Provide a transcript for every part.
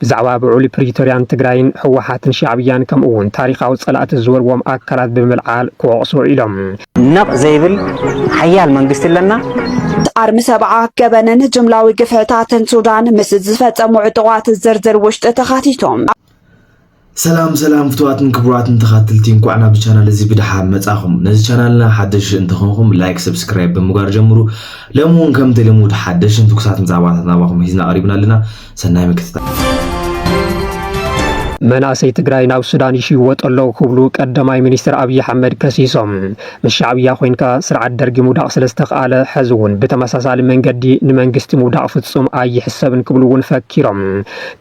ብዛዕባ ብውዕሊ ፕሪቶርያን ትግራይን ህወሓትን ሻዕብያን ከምኡ እውን ታሪኻዊ ጸላእቲ ዝበልዎም ኣካላት ብምልዓል ክወቕሱ ውዒሎም። ነቕ ዘይብል ሓያል መንግስቲ ኣለና። ኣርሚ ሰብዓ ገበንን ጅምላዊ ግፍዕታትን ሱዳን ምስ ዝፈጸሙ ዕጡቓት ዝርዝር ውሽጢ ተኻቲቶም። ሰላም ሰላም ፍቱዋትን ክቡራትን ተኻተልቲ፣ እንኳዕ ናብ ቻናል እዚ ብድሓን መጻኹም። ነዚ ቻናልና ሓደሽ እንተኾንኩም ላይክ፣ ሰብስክራይብ ብምግባር ጀምሩ። ሎሚ እውን ከምቲ ልሙድ ሓደሽን ትኩሳትን ዛዕባታት ናባኹም ሒዝና ቀሪብና ኣለና። ሰናይ ምክትታል። መናእሰይ ትግራይ ናብ ሱዳን ይሽወጡ ኣለዉ ክብሉ ቀዳማይ ሚኒስትር ኣብይ ኣሕመድ ከሲሶም። ምስ ሻዕብያ ኮይንካ ስርዓት ደርጊ ምውዳቕ ስለ ዝተኽኣለ፣ ሕዚ እውን ብተመሳሳሊ መንገዲ ንመንግስቲ ምውዳቕ ፍጹም ኣይሕሰብን ክብሉ እውን ፈኪሮም።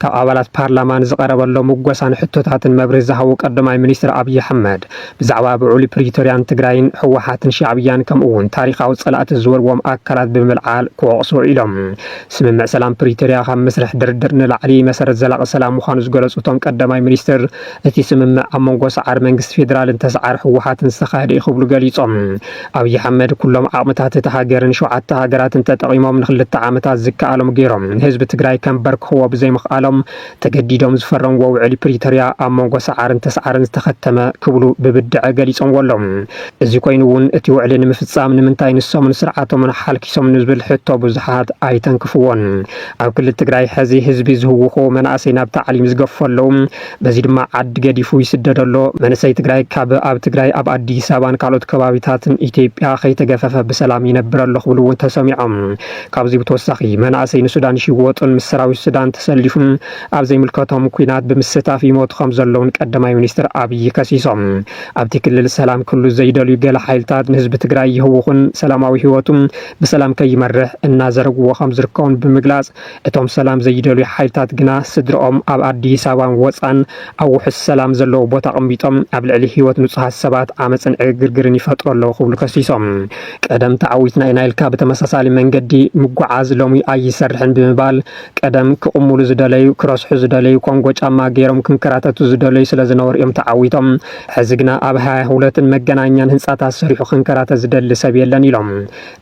ካብ ኣባላት ፓርላማ ንዝቐረበሎም ምጎሳን ሕቶታትን መብርሂ ዝሃቡ ቀዳማይ ሚኒስትር ኣብይ ኣሕመድ፣ ብዛዕባ ብውዕሊ ፕሪቶርያን ትግራይን ህወሓትን ሻዕብያን ከምኡ እውን ታሪኻዊ ጸላእቲ ዝበልዎም ኣካላት ብምልዓል ክወቕሱ ውዒሎም። ስምምዕ ሰላም ፕሪቶርያ ካብ መስርሕ ድርድር ንላዕሊ መሰረት ዘላቒ ሰላም ምዃኑ ዝገለጹ እቶም ቀዳማይ ሚኒስትር፣ እቲ ስምምዕ ኣብ መንጎ ሰዓር መንግስቲ ፌደራልን ተሰዓር ህወሓትን ዝተኻየደ እዩ ክብሉ ገሊጾም። ኣብይ ኣሕመድ ኩሎም ዓቕምታት እታ ሃገርን ሸውዓተ ሃገራትን ተጠቒሞም ንክልተ ዓመታት ዝከኣሎም ገይሮም ንህዝቢ ትግራይ ከንበርክኽዎ ብዘይምኽኣሎም ተገዲዶም ዝፈረምዎ ውዕሊ ፕሪቶርያ ኣብ መንጎ ሰዓርን ተሰዓርን ዝተኸተመ ክብሉ ብብድዐ ገሊጾምዎ ኣለዉ። እዚ ኮይኑ እውን እቲ ውዕሊ ንምፍጻም ንምንታይ ንሶምን ስርዓቶምን ሓልኪሶም ንዝብል ሕቶ ብዙሓት ኣይተንክፍዎን። ኣብ ክልል ትግራይ ሕዚ ህዝቢ ዝህውኹ መናእሰይ ናብ ታዕሊም ዝገፉ ኣለዉ። በዚ ድማ ዓዲ ገዲፉ ይስደድ ኣሎ። መንእሰይ ትግራይ ካብ ኣብ ትግራይ ኣብ ኣዲስ ኣበባን ካልኦት ከባቢታትን ኢትዮጵያ ከይተገፈፈ ብሰላም ይነብር ኣሎ ክብሉ እውን ተሰሚዖም። ካብዚ ብተወሳኺ መናእሰይ ንሱዳን ይሽወጡን ምስ ሰራዊት ሱዳን ተሰሊፉን ኣብ ዘይምልከቶም ኲናት ብምስታፍ ይሞቱ ከም ዘለውን ቀዳማይ ሚኒስትር ኣብይ ከሲሶም። ኣብቲ ክልል ሰላም ክህሉ ዘይደልዩ ገለ ሓይልታት ንህዝቢ ትግራይ ይህውኹን ሰላማዊ ህይወቱ ብሰላም ከይመርሕ እናዘረግዎ ከም ዝርከቡን ብምግላጽ፣ እቶም ሰላም ዘይደልዩ ሓይልታት ግና ስድርኦም ኣብ ኣዲስ ኣበባን ወጻን ኣብ ውሑስ ሰላም ዘለዎ ቦታ ኣቐሚጦም ኣብ ልዕሊ ህይወት ንጹሃት ሰባት ዓመጽን ዕግርግርን ይፈጥሩ ኣለዉ ክብሉ ከሲሶም። ቀደም ተዓዊትና ኢና ኢልካ ብተመሳሳሊ መንገዲ ምጉዓዝ ሎሚ ኣይሰርሕን ብምባል፣ ቀደም ክቕሙሉ ዝደለዩ፣ ክረስሑ ዝደለዩ፣ ኮንጎ ጫማ ገይሮም ክንከራተቱ ዝደለዩ ስለ ዝነበሩ እዮም ተዓዊቶም። ሕዚ ግና ኣብ ሃያ ሁለትን መገናኛን ህንጻታት ሰሪሑ ክንከራተት ዝደሊ ሰብ የለን ኢሎም።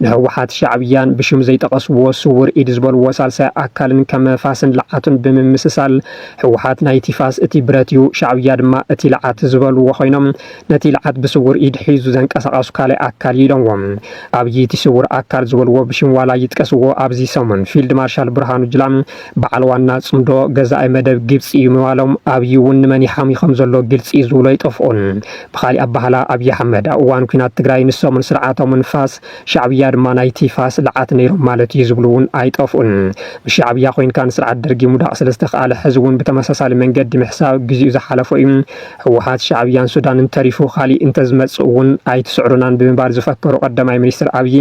ንህወሓት ሻዕብያን ብሽም ዘይጠቐስዎ ስውር ኢድ ዝበልዎ ሳልሳይ ኣካልን ከም ፋስን ልዓቱን ብምምስሳል፣ ህወሓት ናይቲ ፋስ እቲ ብረት እዩ፣ ሻዕብያ ድማ እቲ ልዓት ዝበልዎ ኮይኖም፣ ነቲ ልዓት ብስውር ኢድ ሒዙ ዘንቀሳቐሱ ካልእ ኣካል እዩ ኢሎምዎም። ኣብይ እቲ ስውር ኣካል ዝበልዎ ብሽም ዋላ ይጥቀስዎ፣ ኣብዚ ሰሙን ፊልድ ማርሻል ብርሃኑ ጁላ በዓል ዋና ጽምዶ ገዛኢ መደብ ግብጺ እዩ ምባሎም፣ ኣብይ እውን ንመን ይሓሚ ከም ዘሎ ግልጺ እዩ ዝብሎ ኣይጠፍኡን። ብኻሊእ ኣባህላ ኣብይ ኣሕመድ ኣብ እዋን ኲናት ትግራይ ንሶምን ስርዓቶምን ፋስ፣ ሻዕብያ ድማ ናይቲ ፋስ ልዓት ነይሮም ማለት እዩ ዝብሉ እውን ኣይጠፍኡን። ምስ ሻዕብያ ኮይንካ ንስርዓት ደርጊ ምውዳቕ ስለ ዝተኽኣለ ሕዚ እውን ብተመሳሳሊ መንገዲ ምሕሳብ ግዚኡ ዝሓለፎ እዩ። ህወሓት ሻዕብያን ሱዳንን ተሪፉ ካሊእ እንተዝመጽእ እውን ኣይትስዕሩናን ብምባል ዝፈከሩ ቀዳማይ ሚኒስትር ኣብይ፣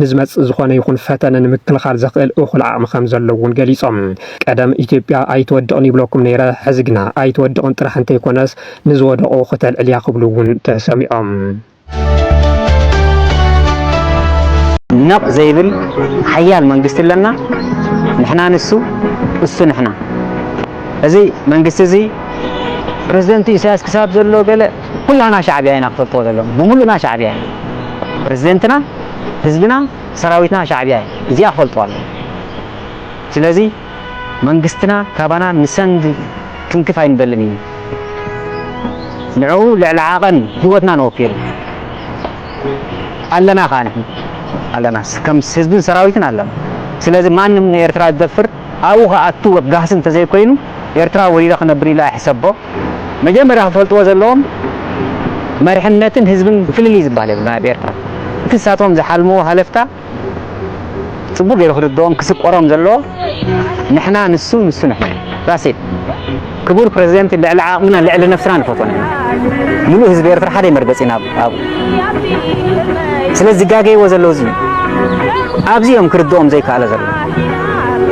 ንዝመጽእ ዝኾነ ይኹን ፈተነ ንምክልኻል ዘኽእል እኹል ዓቕሚ ከም ዘለዎ እውን ገሊጾም። ቀደም ኢትዮጵያ ኣይትወድቕን ይብለኩም ነይረ፣ ሕዚ ግና ኣይትወድቕን ጥራሕ እንተይኮነስ ንዝወደቑ ክተልዕል እያ ክብሉ እውን ተሰሚዖም። ነቕ ዘይብል ሓያል መንግስቲ ኣለና። ንሕና ንሱ፣ እሱ ንሕና። እዚ መንግስቲ እዚ ፕረዚደንት ኢሳያስ ክሳብ ዘሎ ገለ ኩላና ሻዕብያ ኢና ክፈልጥዎ ዘለዎም። ብምሉእና ሻዕብያ ኢና። ፕረዚደንትና፣ ህዝብና፣ ሰራዊትና ሻዕብያ እዩ። እዚኣ ክፈልጥዋ ኣለዎም። ስለዚ መንግስትና ካባና ንሰንድ ክንክፍ ኣይንደልን እዩ። ንዕኡ ልዕሊ ዓቐን ህይወትና ነወፍየሉ ኣለና። ከዓ ንሕና ኣለና፣ ከም ህዝብን ሰራዊትን ኣለና። ስለዚ ማንም ንኤርትራ ዝደፍር ኣብኡ ክኣቱ ኣጋህሲ እንተዘይኮይኑ፣ ኤርትራ ወሪረ ክነብር ኢሉ ኣይሕሰቦ። መጀመርያ ክፈልጥዎ ዘለዎም፣ መሪሕነትን ህዝብን ፍልልይ ዝበሃል የብሉን ኣብ ኤርትራ። እቲ ንሳቶም ዝሓልምዎ ሃለፍታ ጽቡቕ ገይሩ ክርድኦም ክስቆሮም ዘለዎ፣ ንሕና ንሱ፣ ንሱ ንሕና። ራሴት ክቡር ፕረዚደንት፣ ልዕሊ ዓቕምና ልዕሊ ነፍስና ንፈትዎ ንሕና። ምሉእ ህዝቢ ኤርትራ ሓደ መርገጺ ኢና ኣብ ኣብኡ። ስለዚ ዝጋገይዎ ዘለዉ እዚ እዩ። ኣብዚ እዮም ክርድኦም ዘይከኣለ ዘሎ።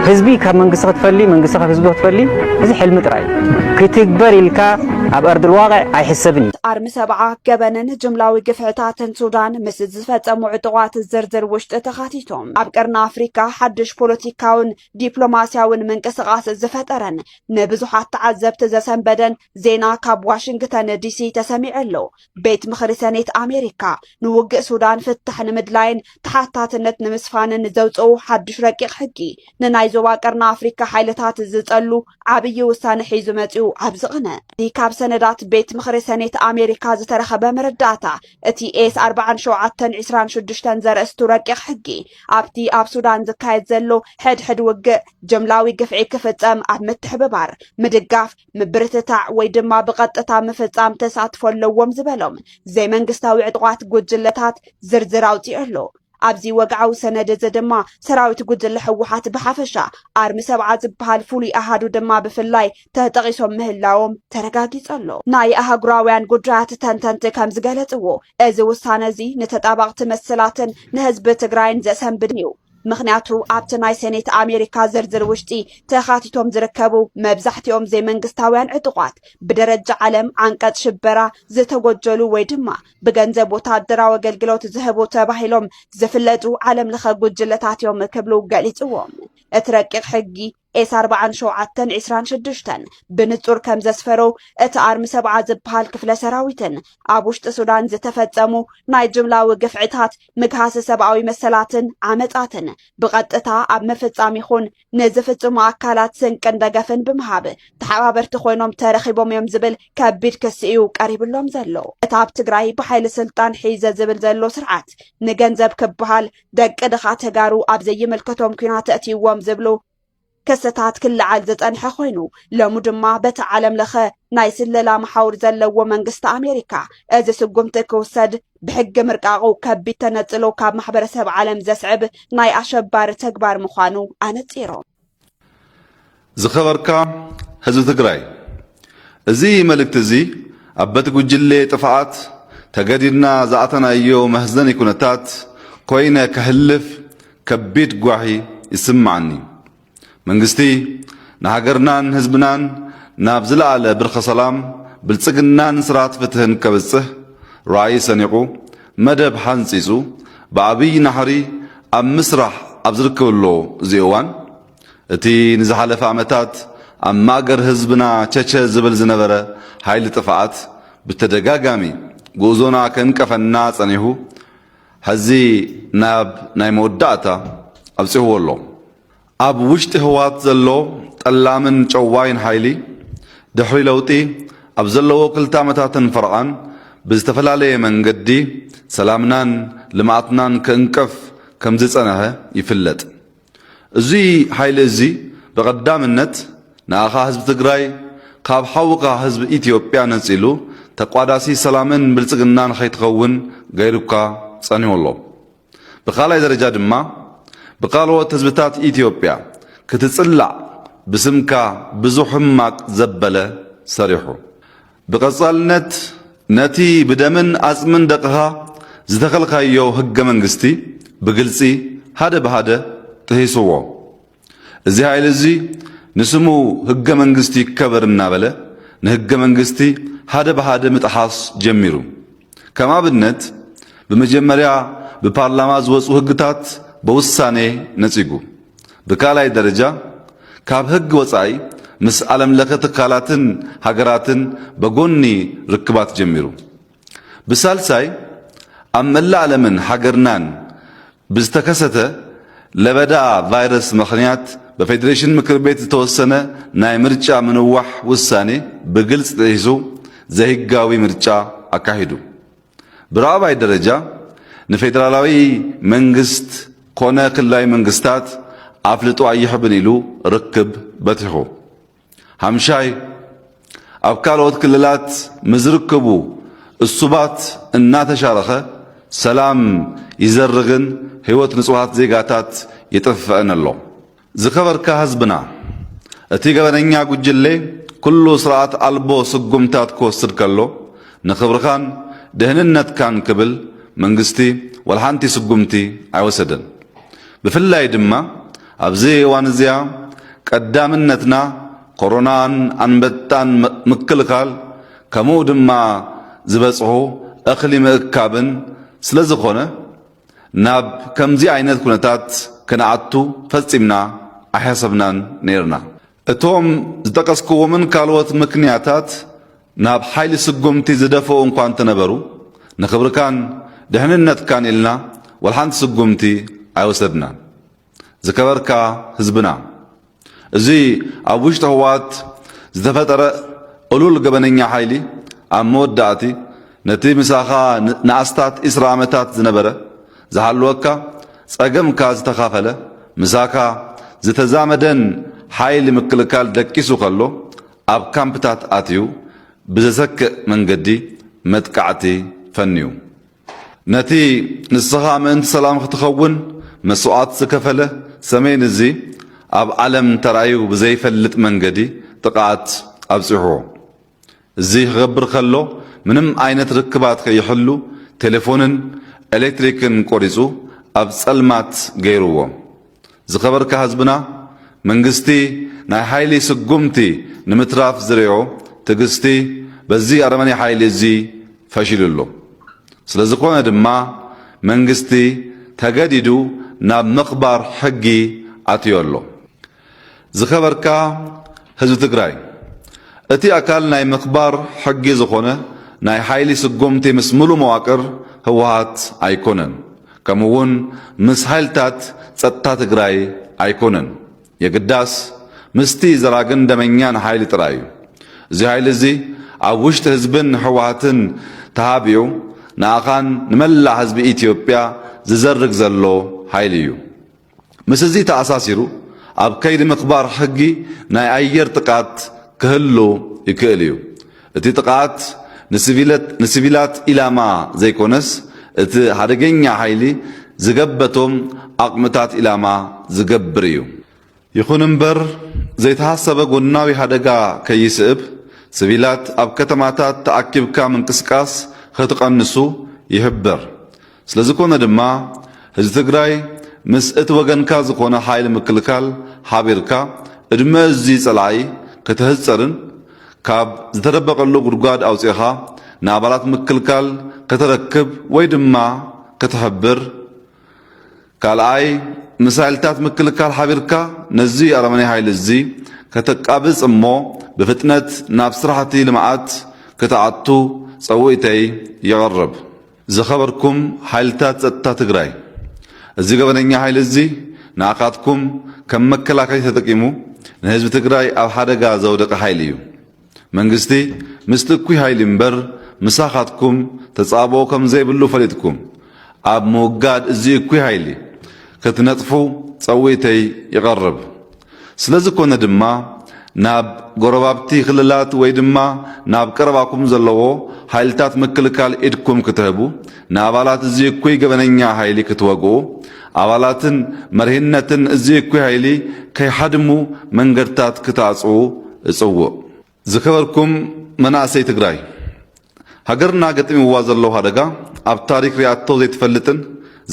ህዝቢ ካብ መንግስቲ ክትፈሊ፣ መንግስቲ ካብ ህዝቢ ክትፈሊ፣ እዚ ሕልሚ ጥራይ እዩ። ክትግበር ኢልካ ኣብ ኣርድ الواقع ኣይሕሰብን እዩ። ኣርሚ ሰብዓ ገበንን ጅምላዊ ግፍዕታትን ሱዳን ምስ ዝፈጸሙ ዕጡቓት ዝርዝር ውሽጢ ተኻቲቶም ኣብ ቀርኒ ኣፍሪካ ሓድሽ ፖለቲካውን ዲፕሎማሲያውን ምንቅስቓስ ዝፈጠረን ንብዙሓት ተዓዘብቲ ዘሰንበደን ዜና ካብ ዋሽንግተን ዲሲ ተሰሚዑ ኣሎ። ቤት ምኽሪ ሰኔት ኣሜሪካ ንውግእ ሱዳን ፍታሕ ንምድላይን ተሓታትነት ንምስፋንን ዘውፅኡ ሓዱሽ ረቂቕ ሕጊ ንናይ ዞባ ቀርኒ ኣፍሪካ ሓይልታት ዝፀሉ ዓብዪ ውሳነ ሒዙ መፂኡ። ኣብዚ ቅነ እዚ ካብ ሰነዳት ቤት ምኽሪ ሰኔት ኣሜሪካ ዝተረኸበ መረዳእታ እቲ ኤስ ኣርባዓን ሸውዓተን ዕስራን ሽዱሽተን ዘርእስቱ ረቂቕ ሕጊ ኣብቲ ኣብ ሱዳን ዝካየድ ዘሎ ሕድሕድ ውግእ ጀምላዊ ግፍዒ ክፍጸም ኣብ ምትሕብባር፣ ምድጋፍ፣ ምብርትታዕ ወይ ድማ ብቐጥታ ምፍጻም ተሳትፎ ኣለዎም ዝበሎም ዘይመንግስታዊ ዕጡቓት ጉጅለታት ዝርዝር ኣውጺኡ ኣሎ። ኣብዚ ወግዓዊ ሰነድ እዚ ድማ ሰራዊት ጉጅለ ህወሓት ብሓፈሻ ኣርሚ ሰብዓ ዝበሃል ፍሉይ ኣሃዱ ድማ ብፍላይ ተጠቒሶም ምህላዎም ተረጋጊጹ ኣሎ። ናይ ኣህጉራውያን ጉዳያት ተንተንቲ ከም ዝገለጽዎ እዚ ውሳነ እዚ ንተጣባቕቲ መሰላትን ንህዝቢ ትግራይን ዘሰንብድን እዩ። ምኽንያቱ ኣብቲ ናይ ሴኔት ኣሜሪካ ዝርዝር ውሽጢ ተኻቲቶም ዝርከቡ መብዛሕትኦም ዘይመንግስታውያን ዕጡቋት ብደረጃ ዓለም ዓንቀጽ ሽበራ ዝተጎጀሉ ወይ ድማ ብገንዘብ ወታደራዊ ኣገልግሎት ዝህቡ ተባሂሎም ዝፍለጡ ዓለም ለኸ ጉጅለታት እዮም ክብሉ ገሊፅዎም። እቲ ረቂቕ ሕጊ ኤስ ኣርባዓን ሸውዓተን ዕስራን ሽዱሽተን ብንጹር ከም ዘስፈሮ እቲ ኣርሚ ሰብዓ ዝበሃል ክፍለ ሰራዊትን ኣብ ውሽጢ ሱዳን ዝተፈጸሙ ናይ ጅምላዊ ግፍዕታት ምግሃሲ ሰብኣዊ መሰላትን ዓመጻትን ብቐጥታ ኣብ ምፍጻም ይኹን ንዝፍጽሙ ኣካላት ስንቅን ደገፍን ብምሃብ ተሓባበርቲ ኮይኖም ተረኺቦም እዮም ዝብል ከቢድ ክሲ እዩ ቀሪብሎም ዘሎ። እቲ ኣብ ትግራይ ብሓይሊ ስልጣን ሒዘ ዝብል ዘሎ ስርዓት ንገንዘብ ክበሃል ደቂ ድኻ ተጋሩ ኣብ ዘይምልከቶም ኲናት ተእትይዎም ዝብሉ ክስታት ክለዓል ዝጸንሐ ኮይኑ ሎሚ ድማ በቲ ዓለም ለኸ ናይ ስለላ መሓውር ዘለዎ መንግስቲ ኣሜሪካ እዚ ስጉምቲ ክውሰድ ብሕጊ ምርቃቑ ከቢድ ተነጽሎ ካብ ማሕበረሰብ ዓለም ዘስዕብ ናይ ኣሸባሪ ተግባር ምዃኑ ኣነጺሮም። ዝኸበርካ ህዝቢ ትግራይ፣ እዚ መልእክቲ እዚ ኣብ በቲ ጉጅሌ ጥፍኣት ተገዲድና ዝኣተናዮ መሕዘኒ ኩነታት ኮይነ ከህልፍ ከቢድ ጓሂ ይስምዓኒ። መንግስቲ ንሃገርናን ህዝብናን ናብ ዝለኣለ ብርኸ ሰላም፣ ብልጽግናን ስርዓት ፍትህን ከብጽህ ራእይ ሰኒቑ፣ መደብ ሓንጺጹ፣ ብዓብይ ናሕሪ ኣብ ምስራሕ ኣብ ዝርከበሉ እዚ እዋን፣ እቲ ንዝሓለፈ ዓመታት ኣብ ማእገር ህዝብና ቸቸ ዝብል ዝነበረ ሓይሊ ጥፍኣት ብተደጋጋሚ ጉዕዞና ከንቀፈና ጸኒሑ፣ ሕዚ ናብ ናይ መወዳእታ ኣብጺሕዎ ኣሎ። ኣብ ውሽጢ ህወሓት ዘሎ ጠላምን ጨዋይን ሓይሊ ድሕሪ ለውጢ ኣብ ዘለዎ ክልተ ዓመታትን ፈረቓን ብዝተፈላለየ መንገዲ ሰላምናን ልምዓትናን ክእንቅፍ ከም ዝጸንሐ ይፍለጥ። እዚ ሓይሊ እዚ ብቐዳምነት ንኣኻ ህዝቢ ትግራይ ካብ ሓውኻ ህዝቢ ኢትዮጵያ ነጺሉ ተቋዳሲ ሰላምን ብልጽግናን ኸይትኸውን ገይሩካ ጸኒሑ ኣሎ። ብኻልኣይ ደረጃ ድማ ብካልኦት ህዝብታት ኢትዮጵያ ክትጽላዕ ብስምካ ብዙሕ ሕማቕ ዘበለ ሰሪሑ። ብቐጻልነት ነቲ ብደምን ኣጽምን ደቕኻ ዝተኸልካዮ ህገ መንግስቲ ብግልጺ ሓደ ብሃደ ጥሂስዎ። እዚ ሓይሊ እዚ ንስሙ ህገ መንግስቲ ይከበር እናበለ ንህገ መንግስቲ ሓደ ብሃደ ምጥሓስ ጀሚሩ። ከም ኣብነት ብመጀመርያ ብፓርላማ ዝወፁ ህግታት በውሳኔ ነፂጉ። ብካልኣይ ደረጃ ካብ ህግ ወፃኢ ምስ ዓለም ለኸ ትካላትን ሃገራትን በጎኒ ርክባት ጀሚሩ። ብሳልሳይ ኣብ መላእ ዓለምን ሃገርናን ብዝተከሰተ ለበዳ ቫይረስ ምኽንያት በፌዴሬሽን ምክር ቤት ዝተወሰነ ናይ ምርጫ ምንዋሕ ውሳኔ ብግልጽ ጥሒሱ ዘይህጋዊ ምርጫ ኣካሂዱ። ብራብዓይ ደረጃ ንፌዴራላዊ መንግስት ኮነ ክልላዊ መንግስታት ኣፍልጦ ኣይሕብን ኢሉ ርክብ በቲሑ። ሓምሻይ ኣብ ካልኦት ክልላት ምዝርክቡ እሱባት እናተሻረኸ ሰላም ይዘርግን ህይወት ንጹሃት ዜጋታት ይጥፍእን ኣሎ። ዝኸበርካ ህዝብና፣ እቲ ገበነኛ ጉጅሌ ኩሉ ስርዓት ኣልቦ ስጉምታት ክወስድ ከሎ ንኽብርኻን ደህንነትካን ክብል መንግስቲ ወላ ሓንቲ ስጉምቲ ኣይወሰደን። ብፍላይ ድማ ኣብዚ እዋን እዚኣ ቀዳምነትና ኮሮናን ኣንበጣን ምክልኻል ከምኡ ድማ ዝበጽሑ እኽሊ ምእካብን ስለ ዝኾነ፣ ናብ ከምዚ ዓይነት ኩነታት ክንኣቱ ፈጺምና ኣይሓሰብናን ነይርና። እቶም ዝጠቀስክዎምን ካልኦት ምክንያታት ናብ ሓይሊ ስጉምቲ ዝደፍኡ እንኳ እንተነበሩ፣ ንኽብርካን ድሕንነትካን ኢልና ወላ ሓንቲ ስጉምቲ ኣይወሰድናን። ዝከበርካ ህዝብና፣ እዚ ኣብ ውሽጢ ህወሓት ዝተፈጠረ እሉል ገበነኛ ሓይሊ፣ ኣብ መወዳእቲ ነቲ ምሳኻ ን-፣ ንኣስታት ዕስራ ዓመታት ዝነበረ ዝሃለወካ ጸገምካ ዝተኻፈለ፣ ምሳኻ ዝተዛመደን ሓይሊ ምክልካል ደቂሱ ከሎ፣ ኣብ ካምፕታት ኣትዩ ብዘሰክእ መንገዲ መጥቃዕቲ ፈንዩ። ነቲ ንስኻ ምእንቲ ሰላም ክትኸውን መስዋዕት ዝከፈለ ሰሜን እዚ ኣብ ዓለም ተራእዩ ብዘይፈልጥ መንገዲ ጥቕዓት ኣብጺሕዎ። እዚ ክገብር ከሎ ምንም ዓይነት ርክባት ከይሕሉ ቴሌፎንን ኤሌክትሪክን ቆሪጹ ኣብ ጸልማት ገይርዎ። ዝኸበርካ ህዝብና፣ መንግስቲ ናይ ሓይሊ ስጉምቲ ንምትራፍ ዝርእዮ ትዕግስቲ በዚ ኣረመኔ ሓይሊ እዚ ፈሺሉ ኣሎ። ስለ ዝኾነ ድማ መንግስቲ ተገዲዱ ናብ ምኽባር ሕጊ ኣትዮ ኣሎ። ዝኸበርካ ህዝቢ ትግራይ፣ እቲ ኣካል ናይ ምኽባር ሕጊ ዝኾነ ናይ ሓይሊ ስጉምቲ ምስ ምሉእ መዋቅር ህወሓት ኣይኮነን። ከምኡ እውን ምስ ሓይልታት ጸጥታ ትግራይ ኣይኮነን። የግዳስ ምስቲ ዘራግን ደመኛን ሓይሊ ጥራይ እዩ። እዚ ሓይሊ እዚ ኣብ ውሽጢ ህዝብን ህወሓትን ተሃቢኡ ንኣኻን ንመላእ ህዝቢ ኢትዮጵያ ዝዘርግ ዘሎ ሓይሊ እዩ። ምስ እዚ ተኣሳሲሩ ኣብ ከይዲ ምኽባር ሕጊ ናይ ኣየር ጥቃት ክህሉ ይክእል እዩ። እቲ ጥቃት ንሲቪለት-፣ ንሲቪላት ኢላማ ዘይኮነስ እቲ ሓደገኛ ሓይሊ ዝገበቶም ኣቕምታት ኢላማ ዝገብር እዩ። ይኹን እምበር ዘይተሃሰበ ጎናዊ ሓደጋ ከይስእብ ሲቪላት ኣብ ከተማታት ተኣኪብካ ምንቅስቃስ ክትቐንሱ ይሕበር። ስለ ዝኾነ ድማ ህዝቢ ትግራይ ምስ እቲ ወገንካ ዝኾነ ሓይሊ ምክልካል ሓቢርካ ዕድመ እዚ ጸላኢ ከተህጸርን ካብ ዝተደበቐሉ ጉድጓድ ኣውጺእኻ ንኣባላት ምክልካል ከተረክብ ወይ ድማ ከተሕብር፣ ካልኣይ ምስ ሓይልታት ምክልካል ሓቢርካ ነዚ ኣረመኔ ሓይሊ እዚ ከተቃብጽ እሞ ብፍጥነት ናብ ስራሕቲ ልምዓት ክትኣቱ ጸውኢተይ የቕርብ። ዝኸበርኩም ሓይልታት ጸጥታ ትግራይ፣ እዚ ገበነኛ ሓይሊ እዚ ንኣኻትኩም ከም መከላከሊ ተጠቂሙ ንህዝቢ ትግራይ ኣብ ሓደጋ ዘውደቀ ሓይሊ እዩ። መንግስቲ ምስቲ እኩይ ሓይሊ እምበር ምሳኻትኩም ተጻብኦ ከም ዘይብሉ ፈሊጥኩም ኣብ ምውጋድ እዚ እኩይ ሓይሊ ክትነጥፉ ጸውኢተይ ይቐርብ። ስለ ዝኾነ ድማ ናብ ጎረባብቲ ክልላት ወይ ድማ ናብ ቀረባኩም ዘለዎ ሓይልታት ምክልካል ኢድኩም ክትህቡ፣ ንኣባላት እዚ እኩይ ገበነኛ ሓይሊ ክትወግኡ፣ ኣባላትን መሪሕነትን እዚ እኩይ ሓይሊ ከይሓድሙ መንገድታት ክትኣጽዉ እጽውዕ። ዝከበርኩም መናእሰይ ትግራይ፣ ሃገርና ገጢምዋ ዘሎ ሓደጋ ኣብ ታሪክ ሪኣቶ ዘይትፈልጥን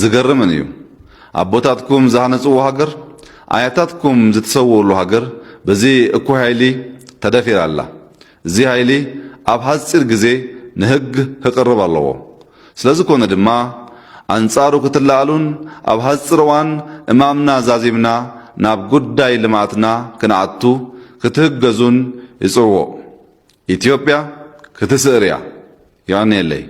ዝገርምን እዩ። ኣቦታትኩም ዝሃነጽዎ ሃገር፣ ኣያታትኩም ዝተሰውኡሉ ሃገር በዚ እኩይ ሓይሊ ተደፊራ ኣላ። እዚ ሓይሊ ኣብ ሓጺር ግዜ ንህግ ክቐርብ ኣለዎ። ስለ ዝኾነ ድማ ኣንጻሩ ክትለኣሉን ኣብ ሓጺር እዋን እማምና ዛዚምና ናብ ጉዳይ ልምዓትና ክንኣቱ ክትህገዙን ይጽውዕ። ኢትዮጵያ ክትስእር እያ። የቐንየለይ።